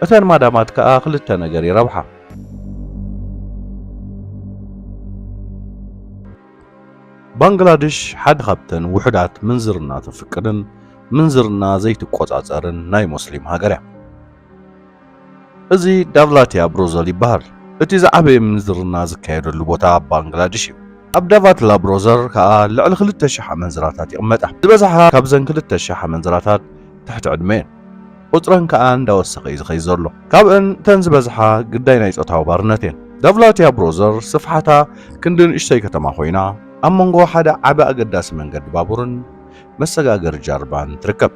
እተን ማዳማት ከኣ ክልተ ነገር ይረብሓ። ባንግላድሽ ሓደ ካብተን ውሑዳት ምንዝርና ትፍቅድን ምንዝርና ዘይትቆጻጸርን ናይ ሙስሊም ሃገር እያ። እዚ ዳቭላቲያ ብሮዘል ይበሃል። እቲ ዝዓበየ ምንዝርና ዝካየደሉ ቦታ ኣብ ባንግላድሽ እዩ። ኣብ ዳቫትላ ብሮዘር ከኣ ልዕሊ ክልተ ሽሕ ኣመንዝራታት ይቕመጣ። ዝበዝሓ ካብዘን ክልተ ሽሕ ኣመንዝራታት ትሕቲ ዕድመ እየን። ቁጽረን ከኣ እንዳወሰኸ እዩ ዝኸይድ ዘሎ። ካብአን እተን ዝበዝሓ ግዳይ ናይ ጾታዊ ባርነት እየን። ዳቭላቲያ ብሮዘር ስፍሓታ ክንዲ ንእሽተይ ከተማ ኮይና፣ ኣብ መንጎ ሓደ ዓቢ ኣገዳሲ መንገዲ ባቡርን መሰጋገሪ ጃርባን ትርከብ።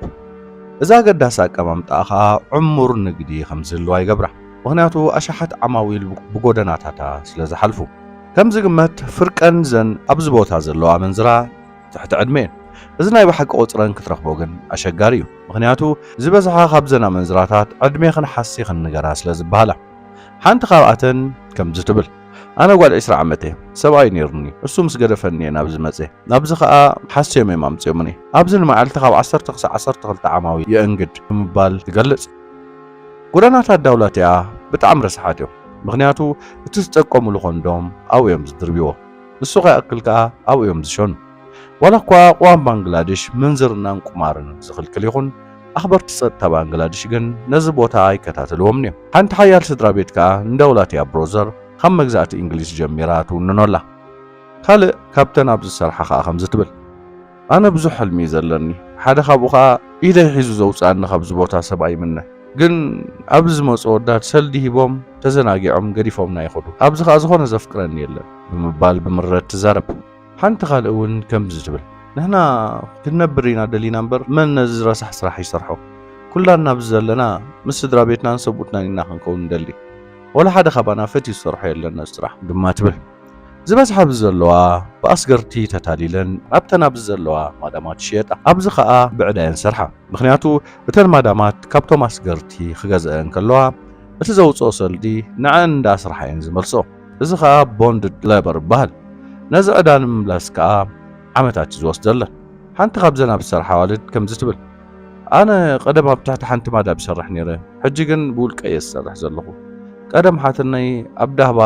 እዛ ኣገዳሲ ኣቀማምጣኣ ከኣ ዕሙር ንግዲ ከም ዝህልዋ ይገብራ። ምኽንያቱ ኣሽሓት ዓማዊል ብጎደናታታ ስለ ዝሓልፉ። ከም ዝግመት ፍርቀን ዘን ኣብዚ ቦታ ዘለዋ ኣመንዝራ ትሕቲ ዕድመ እየን። እዚ ናይ ብሓቂ ቁጽረን ክትረኽቦ ግን ኣሸጋሪ እዩ። ምኽንያቱ ዝበዝሓ ካብዘን ኣመንዝራታት ዕድሜ ክንሓሲ ክንገራ ስለ ዝበሃላ። ሓንቲ ካብኣተን ከምዚ ትብል፣ ኣነ ጓል ዕስራ ዓመት እየ። ሰብኣይ ነይሩኒ። እሱ ምስ ገደፈኒ እየ ናብዚ መጽየ። ናብዚ ኸኣ ሓስዮም እዮም ኣምጺኦምኒ። ኣብዚ ንመዓልቲ ካብ ዓሰርተ ክሳዕ ዓሰርተ ክልተ ዓማዊ የእንግድ ብምባል ትገልጽ። ጎደናታት ዳውላቲያ ብጣዕሚ ረሳሓት እዮም። ምኽንያቱ እቲ ዝጠቀሙሉ ኮንዶም ኣብኡ እዮም ዝድርብዎ። ንሱ ከይኣክል ከኣ ኣብኡ እዮም ዝሸኑ። ዋላ እኳ ቅዋም ባንግላድሽ ምንዝርናን ቁማርን ዝኽልክል ይኹን፣ ኣኽበርቲ ጸጥታ ባንግላድሽ ግን ነዚ ቦታ ኣይከታተልዎምን እዮም። ሓንቲ ሓያል ስድራ ቤት ከኣ ንዳውላቲያ ብሮዘር ካብ መግዛእቲ እንግሊዝ ጀሚራ ትውንኖ ኣላ። ካልእ ካብተን ኣብዚ ዝሰርሓ ከኣ ከምዚ ትብል፣ ኣነ ብዙሕ ሕልሚ እዩ ዘለኒ። ሓደ ካብኡ ከኣ ኢደይ ሒዙ ዘውጽኣኒ ካብዚ ቦታ ሰብኣይ ይምነ። ግን ኣብዚ ዝመጹ ኣወዳት ሰልዲ ሂቦም ተዘናጊዖም ገዲፎምና ይኸዱ። ኣብዚ ከኣ ዝኾነ ዘፍቅረኒ የለን ብምባል ብምረት ትዛረብ። ሓንቲ ካልእ እውን ከምዚ ትብል፣ ንሕና ክንነብር ኢና ደሊና እምበር መን ነዚ ረሳሕ ስራሕ ይሰርሖ? ኩላና ኣብዚ ዘለና ምስ ስድራ ቤትናን ሰብኡትናን ኢና ክንከውን ንደሊ። ወላ ሓደ ካባና ፈትዩ ዝሰርሖ የለን ነዚ ስራሕ ድማ ትብል። ዝበዝሓ ኣብዚ ዘለዋ ብኣስገርቲ ተታሊለን ኣብተን ኣብዚ ዘለዋ ማዳማት ይሽየጣ። ኣብዚ ከኣ ብዕዳ እየን ዝሰርሓ። ምኽንያቱ እተን ማዳማት ካብቶም ኣስገርቲ ክገዝአ እንከለዋ እቲ ዘውፅኦ ሰልዲ ንዐን እንዳ ስርሓ እየን ዝመልስኦ። እዚ ከኣ ቦንድ ሌበር ይበሃል። ነዚ ዕዳ ንምምላስ ከኣ ዓመታት እዩ ዝወስደለን። ሓንቲ ካብዘን ኣብ ዝሰርሓ ኣዋልድ ከምዚ ትብል፣ ኣነ ቀደም ኣብ ትሕቲ ሓንቲ ማዳም ይሰርሕ ነይረ፣ ሕጂ ግን ብውልቀይ እየ ዝሰርሕ ዘለኹ። ቀደም ሓትነይ ኣብ ዳህባ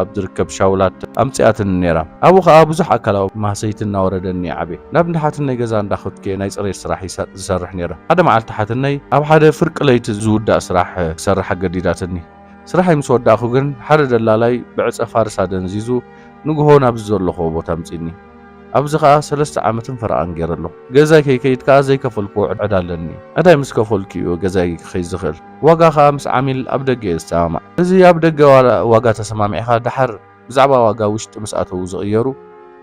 ኣብ ዝርከብ ሻውላት ኣምጺኣትኒ ነይራ። ኣብኡ ከኣ ብዙሕ ኣካላዊ ማህሰይቲ እናወረደኒ እየ ዓብየ። ናብ እንዳ ሓትነይ ገዛ እንዳኸድኩ እየ ናይ ጽሬት ስራሕ ይሰ-፣ ዝሰርሕ ነይረ። ሓደ መዓልቲ ሓትነይ ኣብ ሓደ ፍርቂ ለይቲ ዝውዳእ ስራሕ ክሰርሕ ኣገዲዳትኒ። ስራሐይ ምስ ወዳእኩ ግን ሓደ ደላላይ ብዕጸ ፋርስ ኣደንዚዙ ንግሆ ናብዚ ዘለኹዎ ቦታ ኣምጺእኒ። ኣብዚ ኸኣ ሰለስተ ዓመትን ፈረቓን ገይረ ኣለኹ። ገዛይ ከይከይድ ከኣ ዘይከፈልክዎ ዕዳ ኣለኒ። ዕዳይ ምስ ከፈልኩ እዩ ገዛይ ክኸይድ ዝኽእል። ዋጋ ኸኣ ምስ ዓሚል ኣብ ደገ እየ ዝሰማማዕ። እዚ ኣብ ደገ ዋላ-፣ ዋጋ ተሰማሚዕኻ ደሓር ብዛዕባ ዋጋ ውሽጢ ምስ ኣተዉ ዝቕየሩ፣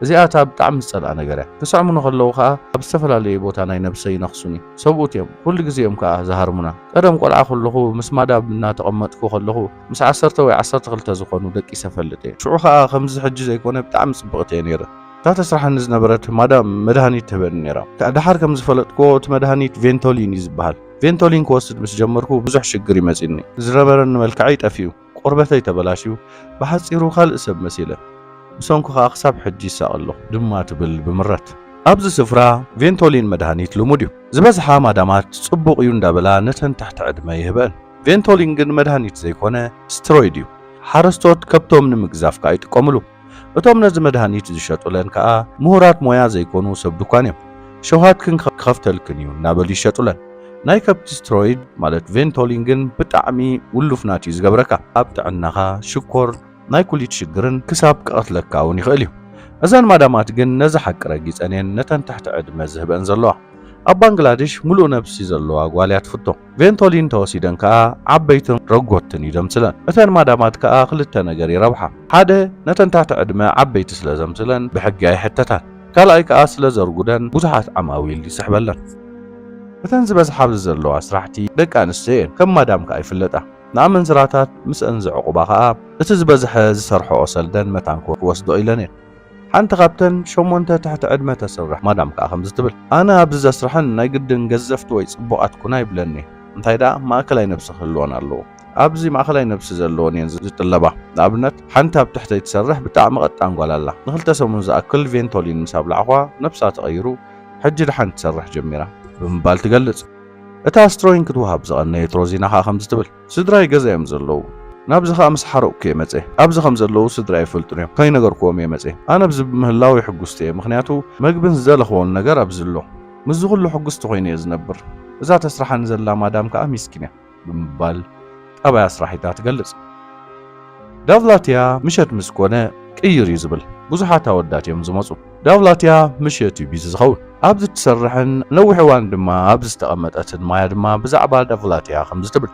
እዚኣ እታ ብጣዕሚ ዝጸልኣ ነገር እያ። ክስዕሙኒ ከለዉ ኸኣ ኣብ ዝተፈላለየ ቦታ ናይ ነብሰይ ይነኽሱኒ። ሰብኡት እዮም። ኩሉ ግዜ እዮም ከኣ ዝሃርሙና። ቀደም ቆልዓ ከለኹ ምስ ማዳም እናተቐመጥኩ ከለኹ ምስ ዓሰርተ ወይ ዓሰርተ ክልተ ዝኾኑ ደቂሰ እፈልጥ እየ። ሽዑ ኸኣ ከምዚ ሕጂ ዘይኮነ ብጣዕሚ ጽብቕቲ እየ ነይረ። እታ ተስርሓኒ ዝነበረት ማዳም መድሃኒት ትህበኒ ነይራ። ከ-፣ ደሓር ከም ዝፈለጥክዎ እቲ መድሃኒት ቬንቶሊን እዩ ዝበሃል። ቬንቶሊን ክወስድ ምስ ጀመርኩ ብዙሕ ሽግር እዩ መጺኡኒ። ዝነበረኒ መልክዐይ ጠፊኡ፣ ቆርበተይ ተበላሽዩ፣ ብሓጺሩ ካልእ ሰብ መሲለ። ብሰንኩ ኸኣ ክሳብ ሕጂ ይሳቐ ኣለኹ ድማ ትብል ብምረት። ኣብዚ ስፍራ ቬንቶሊን መድሃኒት ልሙድ እዩ። ዝበዝሓ ማዳማት ጽቡቕ እዩ እንዳበላ ነተን ትሕቲ ዕድመ ይህበን። ቬንቶሊን ግን መድሃኒት ዘይኮነ ስትሮይድ እዩ። ሓረስቶት ከብቶም ንምግዛፍ ከኣ ይጥቀምሉ። እቶም ነዚ መድሃኒት ዝሸጡለን ከኣ ምሁራት ሞያ ዘይኮኑ ሰብ ድኳን እዮም። ሸውሃትክን ክኸፍተልክን እዩ እናበሉ ይሸጡለን። ናይ ከብቲ ስትሮይድ ማለት ቬንቶሊን ግን ብጣዕሚ ውሉፍ ናት እዩ ዝገብረካ። ኣብ ጥዕናኻ ሽኮር፣ ናይ ኩሊት ሽግርን ክሳብ ክቐትለካ እውን ይኽእል እዩ። እዘን ማዳማት ግን ነዚ ሓቂ ረጊጸን እየን ነተን ትሕቲ ዕድመ ዝህበን ዘለዋ። ኣብ ባንግላድሽ ምሉእ ነብሲ ዘለዋ ጓል እያ ትፍቶ። ቬንቶሊን ተወሲደን ከኣ ዓበይትን ረጎትን እዩ ደምስለን። እተን ማዳማት ከኣ ክልተ ነገር ይረብሓ። ሓደ፣ ነተን ትሕቲ ዕድመ ዓበይቲ ስለ ዘምስለን ብሕጊ ኣይሕተታን። ካልኣይ ከኣ ስለ ዘርጉደን ብዙሓት ዓማዊል ይስሕበለን። እተን ዝበዝሓ ኣብዚ ዘለዋ ስራሕቲ ደቂ ኣንስትዮ እየን። ከም ማዳም ከኣ ይፍለጣ። ንኣመንዝራታት ምስአን ዘዕቑባ ኸኣ እቲ ዝበዝሐ ዝሰርሕኦ ሰልደን መታን ክወስድኦ ኢለን እየን። ሓንቲ ካብተን ሸሞንተ ትሕቲ ዕድመ ተስርሕ ማዳም ከኣ ከምዚ ትብል፣ ኣነ ኣብዚ ዘስርሐን ናይ ግድን ገዘፍቲ ወይ ጽቡቓት ኩና ይብለኒ። እንታይ ደኣ ማእከላይ ነብሲ ክህልወን ኣለዎ። ኣብዚ ማእከላይ ነብሲ ዘለወን እየን ዝጥለባ። ንኣብነት፣ ሓንቲ ኣብ ትሕተይ ትሰርሕ ብጣዕሚ ቀጣን ጓል ኣላ። ንኽልተ ሰሙን ዝኣክል ቬንቶሊን ምስ ኣብላዕኳ ነብሳ ተቐይሩ፣ ሕጂ ደሓን ትሰርሕ ጀሚራ ብምባል ትገልጽ። እታ ኣስትሮይን ክትወሃብ ዝቐነየት ሮዚና ከኣ ከምዚ ትብል፣ ስድራይ ገዛ እዮም ዘለዉ። ናብዚ ከኣ ምስ ሓረቕኩ እየ መጸ። ኣብዚ ከም ዘለዉ ስድራይ ኣይፈልጡን እዮም። ከይነገርኩዎም እየ መጸ። ኣነ ኣብዚ ብምህላው ሕጉስቲ እየ፣ ምኽንያቱ መግብን ዝደለኽዎን ነገር ኣብዚ ኣሎ። ምስዚ ኩሉ ሕጉስቲ ኮይነ እየ ዝነብር። እዛ ተስርሓኒ ዘላ ማዳም ከኣ ሚስኪን እያ ብምባል ጠባይ ኣስራሒታ ትገልጽ። ዳቭላትያ ምሸት ምስ ኮነ ቅይር እዩ ዝብል። ብዙሓት ኣወዳት እዮም ዝመጹ። ዳቭላትያ ምሸት እዩ ቢዚ ዝኸውን። ኣብዚ ትሰርሕን ነዊሕ እዋን ድማ ኣብዚ ዝተቐመጠትን ማያ ድማ ብዛዕባ ዳቭላትያ ከምዚ ትብል፣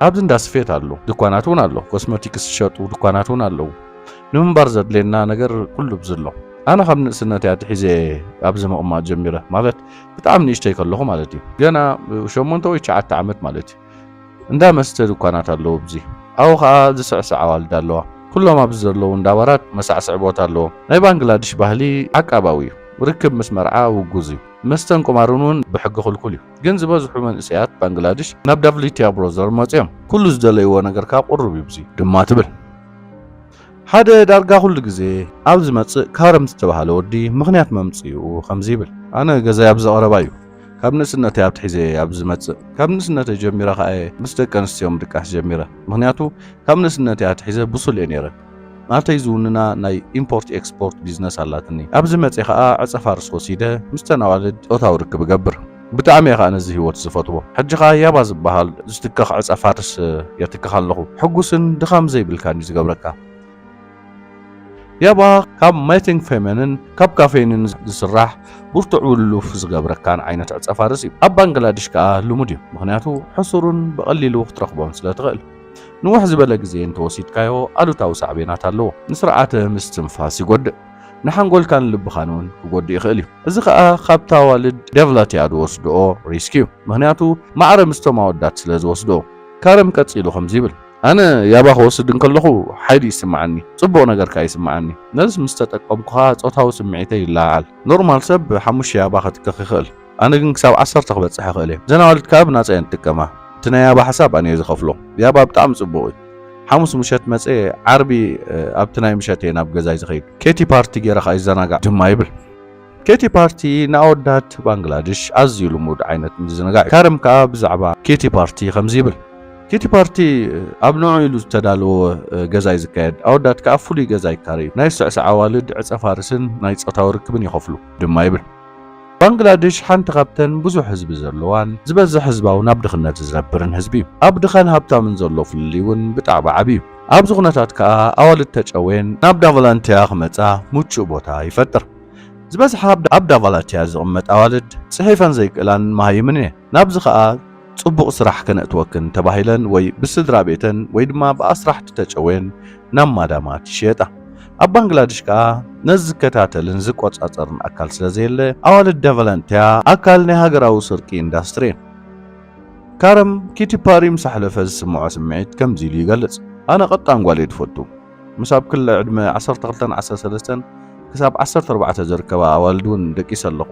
ኣብዚ እንዳ ስፌት ኣሎ፣ ድኳናት እውን ኣሎ፣ ኮስሞቲክስ ዝሸጡ ድኳናት እውን ኣለዉ። ንምንባር ዘድልየና ነገር ኩሉ ኣብዚ ኣሎ። ኣነ ካብ ንእስነተይ ኣትሒዘ ኣብዚ ምቕማጥ ጀሚረ፣ ማለት ብጣዕሚ ንእሽተይ ከለኹ ማለት እዩ። ገና ሸሞንተ ወይ ትሽዓተ ዓመት ማለት እዩ። እንዳ መስተ ድኳናት ኣለዉ ኣብዚ። ኣብኡ ኸኣ ዝስዕስዕ ኣዋልድ ኣለዋ። ኩሎም ኣብዚ ዘለዉ እንዳ ባራት መሳዕስዒ ቦታ ኣለዎም። ናይ ባንግላድሽ ባህሊ ዓቃባዊ እዩ። ርክብ ምስ መርዓ ውጉዝ እዩ። መስተን ቁማርን እውን ብሕጊ ክልኩል እዩ። ግን ዝበዝሑ መንእሰያት ባንግላድሽ ናብ ዳቭሊትያ ብሮዘር መጺኦም። ኩሉ ዝደለይዎ ነገር ከኣ ቁሩብ እዩ ኣብዚ ድማ ትብል። ሓደ ዳርጋ ኩሉ ግዜ ኣብ ዝመጽእ ካረም ዝተባህለ ወዲ ምኽንያት መምጽኡ ከምዚ ይብል፣ ኣነ ገዛይ ኣብዚ ቀረባ እዩ። ካብ ንእስነተይ ኣትሒዘ እየ ኣብዚ ዝመጽእ። ካብ ንእስነተይ ጀሚረ ከኣ እየ ምስ ደቂ ኣንስትዮ ምድቃስ ጀሚረ። ምኽንያቱ ካብ ንእስነተይ ኣትሒዘ ብሱል እየ ነይረ። ናተይ ዝውንና ናይ ኢምፖርት ኤክስፖርት ቢዝነስ ኣላትኒ። ኣብዚ መጺአ ከኣ ዕጸ ፋርስ ወሲደ ምስተን ኣዋልድ ጾታዊ ርክብ እገብር። ብጣዕሚ እየ ከኣ ነዚ ህይወት ዝፈትዎ። ሕጂ ከኣ ያባ ዝበሃል ዝትከኽ ዕጸ ፋርስ የትክኽ ኣለኹ። ሕጉስን ድኻም ዘይብልካን እዩ ዝገብረካ። ያባ ካብ ሜቲንግ ፌመንን ካብ ካፌንን ዝስራሕ ብርቱዕ ውሉፍ ዝገብረካን ዓይነት ዕጸ ፋርስ እዩ። ኣብ ባንግላድሽ ከኣ ልሙድ እዩ፣ ምኽንያቱ ሕሱርን ብቐሊሉ ክትረኽቦን ስለ ትኽእል። ንውሕ ዝበለ ግዜ እንተወሲድካዮ ኣሉታዊ ሳዕቤናት ኣለዎ። ንስርዓተ ምስትንፋስ ይጎድእ። ንሓንጎልካን ልብኻን እውን ክጎድእ ይኽእል እዩ። እዚ ከኣ ካብታ ኣዋልድ ደቭላትያ ዝወስድኦ ሪስክ እዩ። ምኽንያቱ ማዕረ ምስቶም ኣወዳት ስለ ዝወስድኦ። ካረም ቀጺሉ ከምዚ ይብል፣ ኣነ ያባ ክወስድ እንከለኹ ሓይሊ ይስምዓኒ፣ ጽቡቕ ነገር ከኣ ይስምዓኒ። ነዚ ምስ ተጠቀምኩ ከኣ ጾታዊ ስምዒተይ ይለዓዓል። ኖርማል ሰብ ሓሙሽተ ያባ ከትክኽ ይኽእል። ኣነ ግን ክሳብ ዓሰርተ ክበጽሕ እኽእል እየ። እዘን ኣዋልድ ከኣ ብናጻ እየን ዝጥቀማ። እቲ ናይ ያባ ሓሳብ ኣነ እየ ዝኸፍሎ። ያባ ብጣዕሚ ጽቡቕ እዩ። ሓሙስ ምሸት መጸ ዓርቢ ኣብቲ ናይ ምሸት እየ ናብ ገዛይ ዝኸይድ። ኬቲ ፓርቲ ገይረ ከኣ ይዘናጋዕ ድማ ይብል። ኬቲ ፓርቲ ንኣወዳት ባንግላድሽ ኣዝዩ ልሙድ ዓይነት ምዝንጋዕ እዩ። ካረም ከኣ ብዛዕባ ኬቲ ፓርቲ ከምዚ ይብል፣ ኬቲ ፓርቲ ኣብ ንዕኡ ኢሉ ዝተዳለወ ገዛ እዩ ዝካየድ። ኣወዳት ከኣ ፍሉይ ገዛ ይካረዩ። ናይ ስዕስዕ ኣዋልድ ዕጸ ፋርስን ናይ ጾታዊ ርክብን ይኸፍሉ ድማ ይብል። ባንግላድሽ ሓንቲ ካብተን ብዙሕ ህዝቢ ዘለዋን ዝበዝሕ ህዝባዊ ናብ ድኽነት ዝነብርን ህዝቢ እዩ። ኣብ ድኻን ሃብታምን ዘሎ ፍልልይ እውን ብጣዕሚ ዓቢ እዩ። ኣብዚ ኩነታት ከኣ ኣዋልድ ተጨውየን ናብ ዳቫላንቲያ ክመጻ ምቹእ ቦታ ይፈጥር። ዝበዝሓ ኣብ ዳቫላንቲያ ዝቕመጥ ኣዋልድ ጽሒፈን ዘይክእላን መሃይምን እየን። ናብዚ ከኣ ጽቡቕ ስራሕ ከነእትወክን ተባሂለን ወይ ብስድራ ቤተን ወይ ድማ ብኣስራሕቲ ተጨውየን ናብ ማዳማት ይሽየጣ። ኣብ ባንግላድሽ ከኣ ነዚ ዝከታተልን ዝቆጻጸርን ኣካል ስለ ዘየለ ኣዋልድ ዳቫላንቲያ ኣካል ናይ ሃገራዊ ስርቂ ኢንዳስትሪ እየን። ካረም ኪቲ ፓሪ ምስ ኣሕለፈ ዝስምዖ ስምዒት ከምዚ ኢሉ ይገልጽ፣ ኣነ ቀጣን ጓል እየ ትፈቱ። ምስ ኣብ ክሊ ዕድመ ዓሰርተ ክልተን ዓሰርተ ሰለስተን ክሳብ ዓሰርተ ኣርባዕተ ዝርከባ ኣዋልድ እውን ደቂሰ ኣለኹ።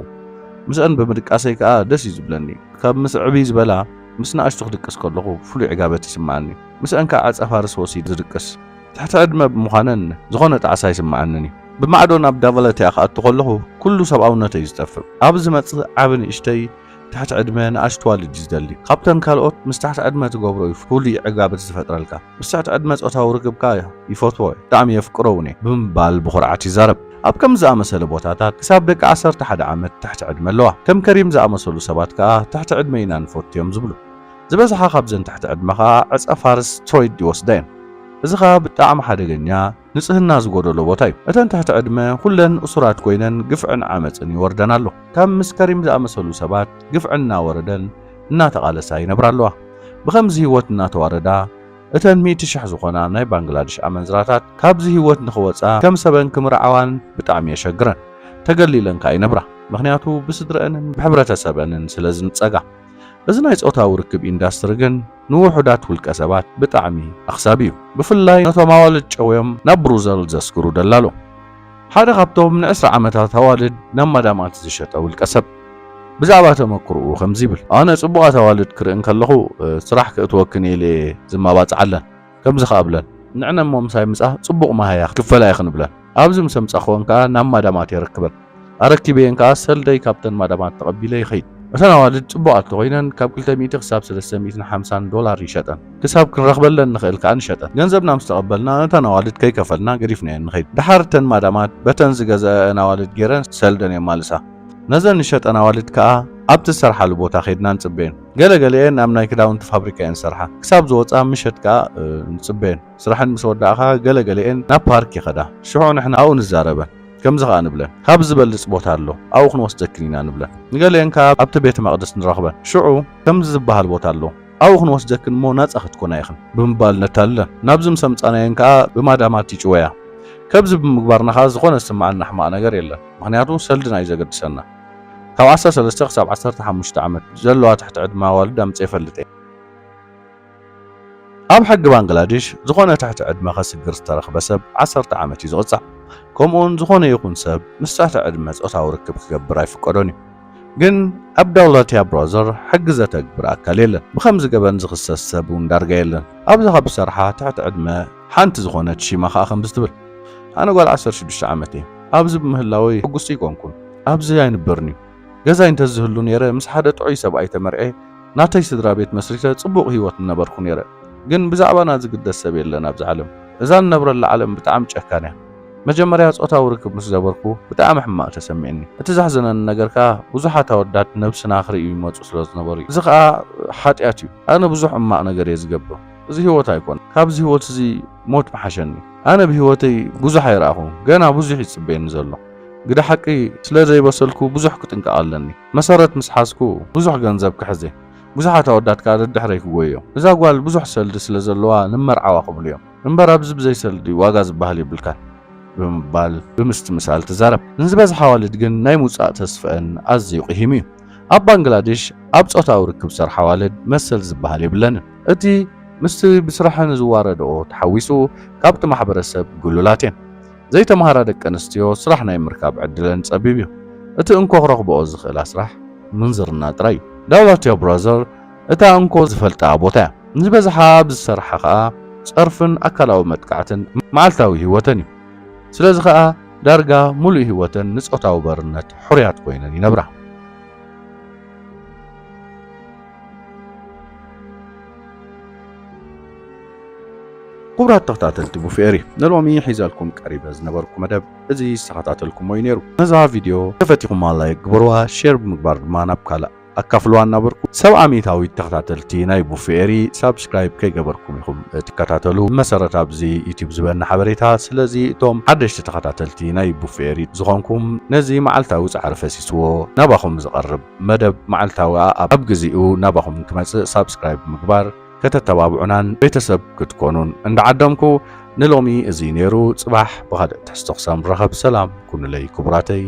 ምስአን ብምድቃሰይ ከኣ ደስ እዩ ዝብለኒ። ካብ ምስ ዕብይ ዝበላ ምስ ንኣሽቱ ክድቅስ ከለኹ ፍሉይ ዕጋበት ይስምዓኒ። ምስአን ከኣ ዕጸ ፋርስ ወሲድ ዝድቅስ። ትሕቲ ዕድመ ብምዃነን ዝኾነ ጣዕሳ ኣይስምዓንን እዩ። ብማዕዶ ናብ ዳቫላቲያ ክኣቱ ከለኹ ኩሉ ሰብኣውነተይ እዩ ዝጠፍእ። ኣብ ዝመጽእ ዓቢ ንእሽተይ ትሕቲ ዕድመ ንኣሽቱ ኣዋልድ እዩ ዝደሊ። ካብተን ካልኦት ምስ ትሕቲ ዕድመ ትገብሮ እዩ ፍሉይ ዕጋበት ዝፈጥረልካ። ምስ ትሕቲ ዕድመ ጾታዊ ርክብ ከኣ ይፈትዎ፣ ብጣዕሚ የፍቅሮ እውን እየ ብምባል ብኹርዓት ይዛረብ። ኣብ ከምዚ ዝኣመሰለ ቦታታት ክሳብ ደቂ ዓሰርተ ሓደ ዓመት ትሕቲ ዕድመ ኣለዋ። ከም ከሪም ዝኣመሰሉ ሰባት ከኣ ትሕቲ ዕድመ ኢና ንፈቱ እዮም ዝብሉ። ዝበዝሓ ካብዘን ትሕቲ ዕድመ ከኣ ዕጸ ፋርስ ስትሮይድ ይወስዳ እየን። እዚ ከኣ ብጣዕሚ ሓደገኛ ንጽህና ዝጎደሎ ቦታ እዩ። እተን ትሕቲ ዕድመ ኩለን እሱራት ኮይነን ግፍዕን ዓመጽን ይወርደን ኣሎ። ካብ ምስ ከሪም ዝኣመሰሉ ሰባት ግፍዒ እናወረደን እናተቓለሳ ይነብራ ኣለዋ። ብኸምዚ ህይወት እናተዋረዳ እተን ሚእቲ ሽሕ ዝኾና ናይ ባንግላድሽ ኣመንዝራታት ካብዚ ህይወት ንኽወጻ ከም ሰበን ክምርዓዋን ብጣዕሚ የሸግረን። ተገሊለን ከኣ ይነብራ። ምኽንያቱ ብስድረአንን ብሕብረተሰበንን ስለ ዝንጸጋ። እዚ ናይ ጾታዊ ርክብ ኢንዳስትሪ ግን ንውሑዳት ውልቀ ሰባት ብጣዕሚ ኣኽሳቢ እዩ። ብፍላይ ነቶም ኣዋልድ ጨውዮም ናብ ብሩዘል ዘስግሩ ደላሎ። ሓደ ካብቶም ንዕስራ ዓመታት ኣዋልድ ናብ ማዳማት ዝሸጠ ውልቀ ሰብ ብዛዕባ ተመክሮኡ ከምዚ ይብል፣ ኣነ ጽቡቓት ኣዋልድ ክርኢ እንከለኹ፣ እ፣ ስራሕ ክእትወክን ኢለ እየ ዝመባጽዓለን። ከምዚ ከኣ እብለን፣ ንዕነ እሞ ምሳይ ምጻ ጽቡቕ መሃያ ክፈላ እየ ክንብለን። ኣብዚ ምስ ኣምጻእክወን ከኣ ናብ ማዳማት የረክበን። ኣረኪበየን ከኣ ሰልደይ ካብተን ማዳማት ተቐቢለ ይኸይድ። እተን ኣዋልድ ጽቡቓት ተኾይነን ካብ ክልተ ሚእቲ ክሳብ ሰለስተ ሚእትን ሓምሳን ዶላር ይሸጠን። ክሳብ ክንረኽበለን ንኽእል ከኣ ንሸጠን። ገንዘብና ምስ ተቐበልና፣ ነተን ኣዋልድ ከይከፈልና ገዲፍናየን ንኸይድ። ደሓር እተን ማዳማት በተን ዝገዝኣኣን ኣዋልድ ገይረን ሰልደን የማልሳ። ነዘን ንሸጠን ኣዋልድ ከኣ ኣብቲ ዝሰርሓሉ ቦታ ኸይድና ንጽበየን። ገለ ገለኤን ኣብ ናይ ክዳውንቲ ፋብሪካ እየን ዝሰርሓ። ክሳብ ዝወጻ ምሸት ከኣ፣ እ፣ ንጽበየን። ስራሐን ምስ ወዳእኻ ገለ ገለኤን ናብ ፓርክ ይኸዳ። ሽዑ ንሕና ኣብኡ ንዛረበን። ከምዚ ኸኣ ንብለን፣ "ካብ ዝበልጽ ቦታ ኣሎ፣ ኣብኡ ክንወስደክን ኢና" ንብለን። ንገለኤን ከኣ ኣብቲ ቤተ መቕደስ ንረኽበን። ሽዑ ከምዚ ዝበሃል ቦታ ኣሎ፣ "ኣብኡ ክንወስደክን እሞ ናጻ ክትኮና ኢኽን" ብምባል ነታልለን። ናብዚ ምስ ኣምጻናየን ከኣ ብማዳማት ይጭወያ። ከምዚ ብምግባርና ከኣ ዝኾነ ዝስምዓና ሕማቕ ነገር የለን። ምኽንያቱ ሰልድና እዩ ዘገድሰና። ካብ ዓሰርተ ሰለስተ ክሳብ ዓሰርተ ሓሙሽተ ዓመት ዘለዋ ትሕቲ ዕድመ ኣዋልድ ኣምጽኤ እፈልጥ እየ። ኣብ ሕጊ ባንግላዴሽ፣ ዝኾነ ትሕቲ ዕድመ ከስግር ዝተረኽበ ሰብ ዓሰርተ ዓመት እዩ ዝቕጻዕ። ከምኡውን ዝኾነ ይኹን ሰብ ምስ ትሕቲ ዕድመ ጾታዊ ርክብ ክገብር ኣይፍቀዶን እዩ። ግን ኣብ ዳውላቲያ ብራዘር ሕጊ ዘተግብር ኣካል የለን። ብኸምዚ ገበን ዝኽሰስ ሰብ እውን ዳርጋ የለን። ኣብዚ ካብ ዝሰርሓ ትሕቲ ዕድመ ሓንቲ ዝኾነት ሺማ ኸኣ ከምዚ ትብል፣ "ኣነ ጓል ዓሰርተ ሽዱሽተ ዓመት እየ። ኣብዚ ብምህላወይ ሕጉስቲ ኣይኮንኩን። ኣብዚ ኣይንበርን እዩ። ገዛይ እንተዝህሉ ነይረ፣ ምስ ሓደ ጥዑይ ሰብኣይ ተመርዕየ፣ ናተይ ስድራ ቤት መስሪተ ጽቡቕ ህይወት ምነበርኩ ነይረ። ግን ብዛዕባና ዝግደስ ሰብ የለን ኣብዚ ዓለም። እዛ ንነብረላ ዓለም ብጣዕሚ ጨካን እያ። መጀመርያ ጾታዊ ርክብ ምስ ገበርኩ ብጣዕሚ ሕማቕ ተሰሚዕኒ። እቲ ዘሕዝነኒ ነገር ከኣ ብዙሓት ኣወዳት ነብስና ክርእዩ ይመጹ ስለ ዝነበሩ እዩ። እዚ ከኣ ሓጢኣት እዩ። ኣነ ብዙሕ ሕማቕ ነገር እየ ዝገብር። እዚ ህይወት ኣይኮነን። ካብዚ ህይወት እዚ ሞት ምሓሸኒ። ኣነ ብህይወተይ ብዙሕ ኣይረኣኹን። ገና ብዙሕ ይጽበየኒ ዘሎ። ግደ ሓቂ ስለ ዘይበሰልኩ ብዙሕ ክጥንቀቕ ኣለኒ። መሰረት ምስ ሓዝኩ ብዙሕ ገንዘብ ክሕዝ እየ። ብዙሓት ኣወዳት ከኣ ደድሕረይ ክጎዩ እዮም። እዛ ጓል ብዙሕ ሰልዲ ስለ ዘለዋ ንመርዓዋ ክብሉ እዮም። እምበር ኣብዚ ብዘይ ሰልዲ ዋጋ ዝበሃል የብልካን" ብምባል ብምስትምሳል ትዛረብ። ንዝበዝሓ ኣዋልድ ግን ናይ ምውጻእ ተስፈአን ኣዝዩ ቅሂም እዩ። ኣብ ባንግላዴሽ ኣብ ጾታዊ ርክብ ዝሰርሓ ኣዋልድ መሰል ዝበሃል የብለንን። እቲ ምስቲ ብስራሐን ዝዋረድኦ ተሓዊሱ ካብቲ ማሕበረሰብ ግሉላት እየን። ዘይተምሃራ ደቂ ኣንስትዮ ስራሕ ናይ ምርካብ ዕድለን ጸቢብ እዩ። እቲ እንኮ ክረኽብኦ ዝኽእላ ስራሕ ምንዝርና ጥራይ እዩ። ዳውላትዮ ብራዘር እታ እንኮ ዝፈልጣ ቦታ እያ። ንዝበዝሓ ኣብ ዝሰርሓ ኸኣ ጸርፍን ኣካላዊ መጥቃዕትን መዓልታዊ ህይወተን እዩ። ስለዚ ኸኣ ዳርጋ ሙሉእ ህይወተን ንጾታዊ ባርነት ሕሩያት ኮይነን ይነብራ። ክቡራት ተኸታተልቲ ቡፌ ኤሪ፣ ንሎሚ ሒዘልኩም ቀሪበ ዝነበርኩ መደብ እዚ ዝተኸታተልኩሞ እዩ ነይሩ። ነዛ ቪድዮ ተፈቲኹማ ላይክ ግበርዋ፣ ሼር ብምግባር ድማ ናብ ካልእ ኣካፍልዋ እናበልኩ፣ ሰብዓ ሚእታዊት ተኸታተልቲ ናይ ቡፌ ኤሪ ሳብስክራይብ ከይገበርኩም ኢኹም ትከታተሉ። መሰረት ኣብዚ ዩቲዩብ ዝበና ሓበሬታ። ስለዚ እቶም ሓደሽቲ ተኸታተልቲ ናይ ቡፌ ኤሪ ዝኾንኩም፣ ነዚ መዓልታዊ ጻዕሪ ፈሲስዎ ናባኹም ዝቐርብ መደብ መዓልታዊ ኣብ፣ ኣብ ግዜኡ ናባኹም ክመጽእ ሳብስክራይብ ምግባር ከተተባብዑናን ቤተሰብ ክትኮኑን እንዳዓደምኩ፣ ንሎሚ እዚ ነይሩ። ጽባሕ ብኻልእ ትሕዝቶ ክሳብ ንራኸብ ሰላም ኩኑለይ ክቡራተይ።